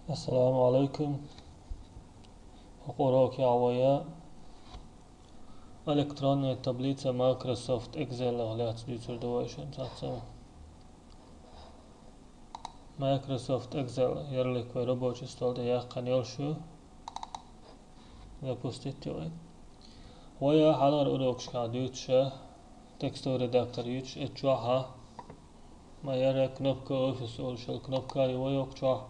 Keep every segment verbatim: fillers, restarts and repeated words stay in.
Ассаламу алейкум. ХӀокху урокехь вай электронная таблица Microsoft Excel-ах лаьцна дуьйцур ду вай шуна цхьацца. Microsoft Excel ярлык вай рабочий стол тӀе яьккхина йолуш ю. Запустить йо вай. Вай хьалхара урокашкахь дуьйцуш, текстовый редактор юьйцуш, эцу чохь ма яра кнопка офис олуш йолу кнопка а ю вай хӀокху чохь.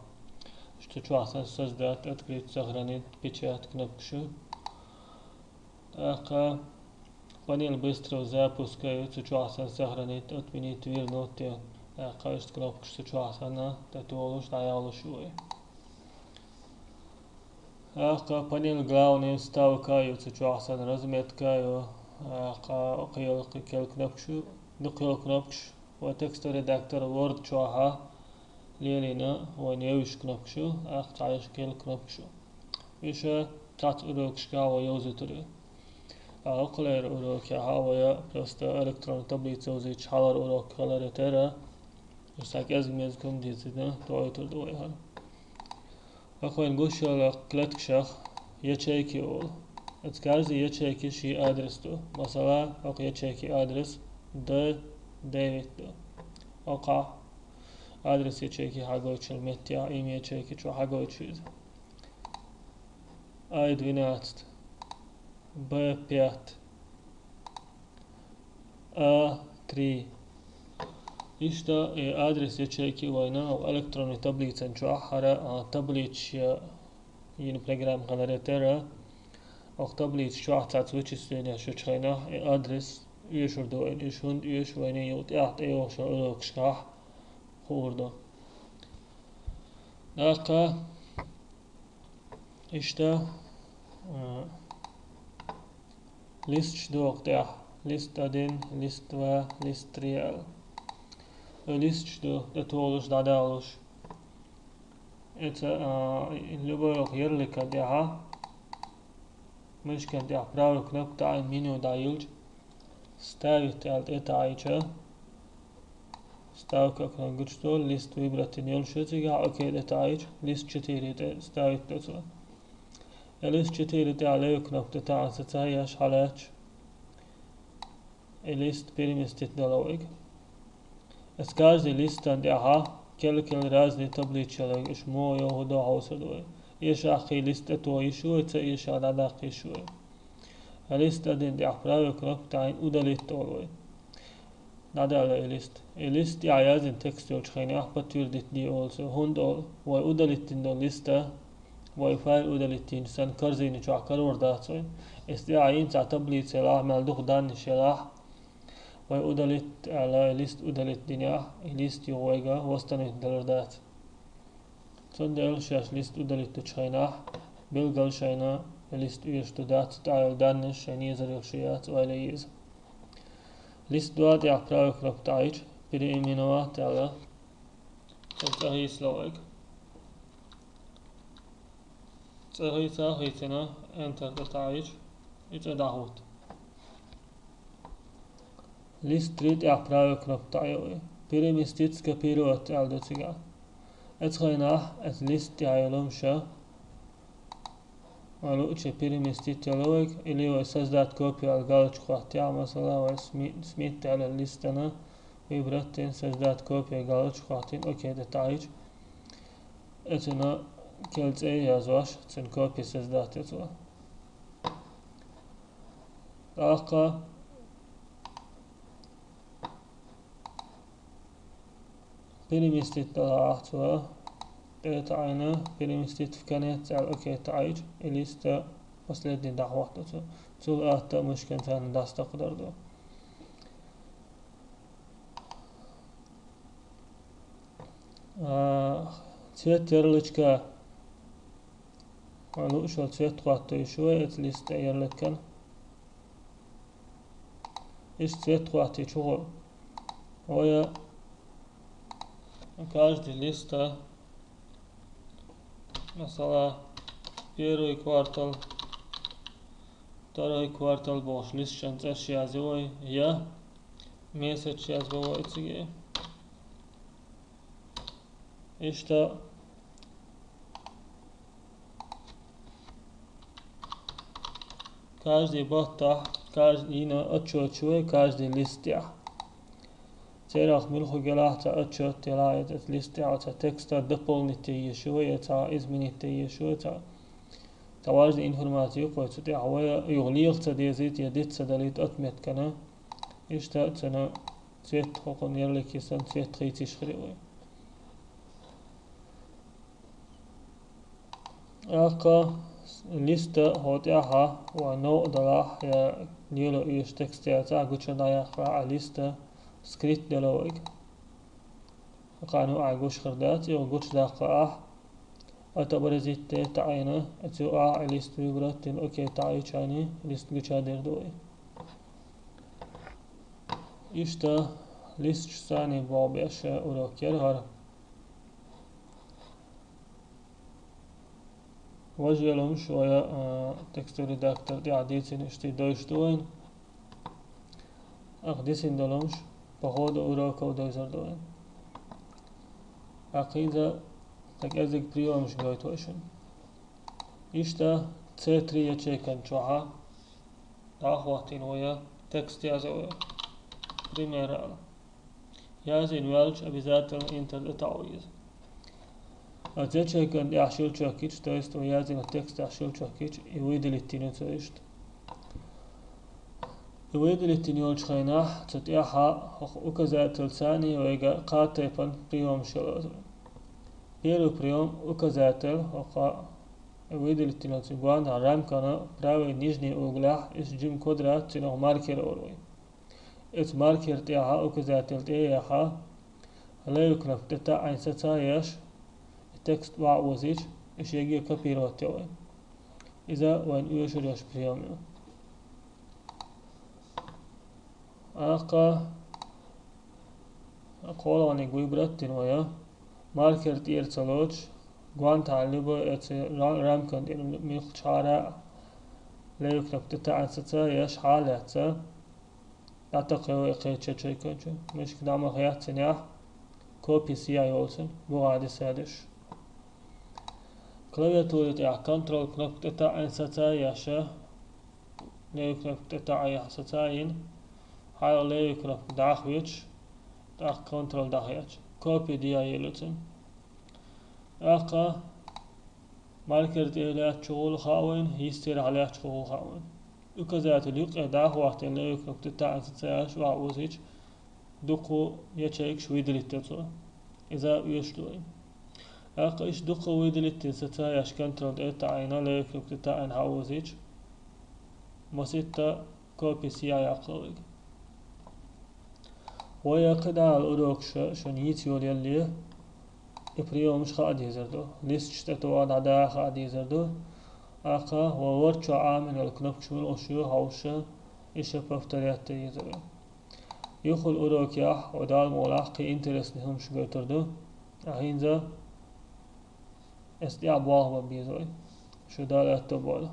Цу чохь сан создать, открыть, сохранить, печать кнопкаш ю. ТӀаккха панель быстрого запуска ю, цу чохь сан сохранить, отменить, вернуть ю. ТӀаккха иштта кнопкаш цу чохь санна, тӀетолуш, дӀаялуш ю вай. ТӀаккха панель главная вставка ю, цу чохь сан разметка ю. ТӀаккха кхел, кхел кнопкаш ю, дукха йолу кнопкаш. Вай текстовый редактор Word чохь лелийна, вайн евзаш кнопкаш ю, тӀаккха цхьа йолу кхел кнопкаш ю. Уьш цхьацца урокашкахь вай йовзуьйтур ю. Ткъа хӀокхулера урокехь вай просто электронный таблица йовзуьйтуш хьалхара урок хиларе терра, уьш цхьа кӀезиг-мезиг хӀума дийцина, тоуьйтур ду вай хӀара. ХӀокху вайн гуш йолу клеткашах ячейки олу. Оцу каждый ячейки шен адрес ду. Масала, хӀокху ячейки адрес Д девять ду. ХӀокхахь адрес ячейки хьагойтучу меттехь, и ячейки чу хьагойтуш иза. А двенадцать, Б пять, А три. Иштта и адрес ячейки вайна электронный таблицан чохь хӀара, а, таблицаш йина программа хиларе терра, оха таблицаш чохь цхьацца вычислени еш йолчу хенахь, и адрес оьшур ду вайна, уьш хӀунда оьшу вайна юкъа тӀехь тӀейогӀучу урокашкахь хуур ду. ТӀаккха иштта, а, листаш доху тӀехь. Лист один, лист два, лист три аьлла. И листаш ду, тӀетолуш, дӀадалуш. Эца, а, любой ярлыкан тӀехьа, мышкан тӀехь правый кнопка таӀийна меню дӀайилча, вставить аьлла тӀе таӀийча, вставка кнопка гучудолу, лист выбрать йина йолуш ю цигахь, окей тӀе таӀийча, лист четыре тӀе вставить до цо. И лист четыре тӀехь левый кнопка тӀе таӀийна ца ца еш хьалаьцча, и лист переместить дала вайга. Эс каждый листан тӀехьа кел-кел разный таблича лайга, уьш муха йоху до хьовсур ду вай. Эшахь кхин лист тӀе тоха йиш ю вай, ца эшахь дӀадаккха йиш ю вай. Лист один тӀехь правый кнопка таӀийна удалить олу вай. ДӀадаьлла и лист. И лист тӀехь яздина текст йолчу хенахь подтвердить де олу цо. ХӀунда олу? Вай удалить дина долу листа, вай файл удалить динчу санна корзина чохь карор дац вай. Эс тӀехь йина цхьа таблица елахь, мел дукха даннаш елахь, вай удалить аьлла, лист удалить динехь, и лист юха вайга восстановить далур дац. Цундела шаьш лист удалить дечу хенахь, билггал шайна лист оьшуш ду дац, тӀехь йолу даннаш шайна езарехь шу яц, ойла е иза. Лист два тӀехь правый кнопка таӀийча, переименовать аьлла, цуьнан цӀе хийцало вайга. ЦӀе хийца а хийцина, Enter тӀе таӀийча, и цӀе дӀахӀутту. Лист три тӀехь правый кнопка таӀайо вай. Переместить, скопировать аьлла ду цигахь. Эцу хенахь эцу лист тӀехь йолу хӀума ша вай лууче переместить йолу вайга, или вай создать копию аьлла галочка хӀоттахь, масала, вай сме-, смит аьлла листана выбрать дина, создать копию галочка хӀоттийна, окей тӀе таӀийча, эцунна кел цӀе а язвеш, цуьнан копия создать йо цо. ТӀаккха переместить далахь цо, тӀе таӀийна, переместить в конец аьлла, окей таӀийча, и лист последний дӀахӀотто цо. Цул атта мышкан царна дӀасатакхадар ду. А, цвет ярлычка. Вай луъушал цвет хӀотто йиш ю вай эцу листа ярлыкан. Иштта цвет хӀоттийча хӀу вай каждый листа, масала, первый квартал, второй квартал бохуш листашан цӀерш язйо вай, я месяц язбо вай циге. Иштта Каждый баттахь, каждый йина отчёт ю вай, каждый лист тӀехь. Церах муьлхха гелахь цхьа отчёт делахь, иза лист тӀехь цхьа текста дополнить е езаш ю вай, я цхьа изменить е езаш ю вай, цхьа, цхьа важная информация ю-кх вай цу тӀехь, вай юха леха ца дезийта я диц ца далийта отметкана. Иштта цуьнан цвет, хӀокхуьнан ярлык йисина цвет хийца йиш хир ю вай. ТӀаккха листа хьо тӀехьа вай новкъа далахь, я лело оьшуш текст яцахь, гуча дӀаяккхахь, а листа скрыть дело вайга. Кхана ву ахь гуш хир дац, и вай гучадаккха ахь, отобразить де таӀийна, цу юкъахь а лист выбрать дина, окей таӀийча а лист гуча дер ду вай. Иштта листаш санна болх беш урок яра хӀара. Важа ломаш вай, а, текстовый редактор тӀехь дийцина иштта дойш ду вайн. Ахь дисина долу ломаш по ходу уроков дойзар ду вайн. Ахь хӀинца стаг кӀезиг приёмаш гойту вай шуна. Иштта С три ячейкан чохьа дӀахӀоттийна вай текст язъян вай. Пример ала. Язйина ваьлча, обязательно Enter тӀе таӀо иза. Оцу ячейкан тӀехь щелчок йича, то есть вай язйина текст тӀехь щелчок йича, и выделить йина цо иштта. И выделить йина йолчу хенахь, цу тӀехьа хӀокху указатель санна вайга кхаа тайпана приёмаш ялаза. Первый приём — указатель, хӀокху выделить йина цу гонна рамкана правый нижний углехь, иза жима квадрат, цунах маркер олу вай. Оцу маркер тӀехьа, указатель тӀе а яьхьа, левый кнопка тӀе таӀийна саца а еш, и текст охьа а озийча, и шеге копировать йо вай. Иза вайн оьшур йолуш приём ю. ТӀаккха кхоалгӀаниг выбрать дина вай, маркер тӀера ца лоцуш, гонна тӀехь либо оцу ра-, рамкан тӀера муьлххачу хьара а левый кнопка тӀе таӀийна саца а еш, хьа а лаьцна, дӀатакхайо вай кхечу ячейкан чу. Мишка дӀа ма хеццинехь, копи схьаян йолу цуьнан, бухахь дисса деш. Клавиатури тӀехь Ctrl кнопка тӀе таӀийна саца а еш, левый кнопка тӀе таӀийна саца а йина, хьалха левый кнопка дӀа а хьоьцуш, тӀаккха Ctrl дӀахецча, копи дӀаян йийла цуьнан. ТӀаккха маркер тӀе лаьттачу гӀуллакха хаьа вайна, йистерахь лаьттачу гӀуллакха хаьа вайна. Указатель юккъе дӀа а хӀоттийна, левый кнопка тӀе таӀийна саца а еш, охьа озийча, дуккха ячейкаш выделить йо цо. Иза оьшуш ду вайна. ТӀаккха иштта дуккха выделить йина саца а еш, Ctrl тӀе таӀийна, левый кнопка тӀе таӀийна хьа а озийча, масийтта копи схьаяккхало вайга. Вай кхидӀа йолу урокаша шуна йийца йолаяле, и приёмаш хаа дезар ду. Листаш тӀе тоха дӀадаха хаа дезар ду. ТӀаккха вай ворчча Ӏамийна йолу кнопкаш муьлхаш ю хьовсуш, и ша повторять ян еза вай. Юххерчу урокехь вай, Дала мукъ лахь, кхин интересный хӀумнаш гойтур ду. Ткъа хӀинца эс тӀехь болх бан беза вай. Шу Дала аьтто бойла.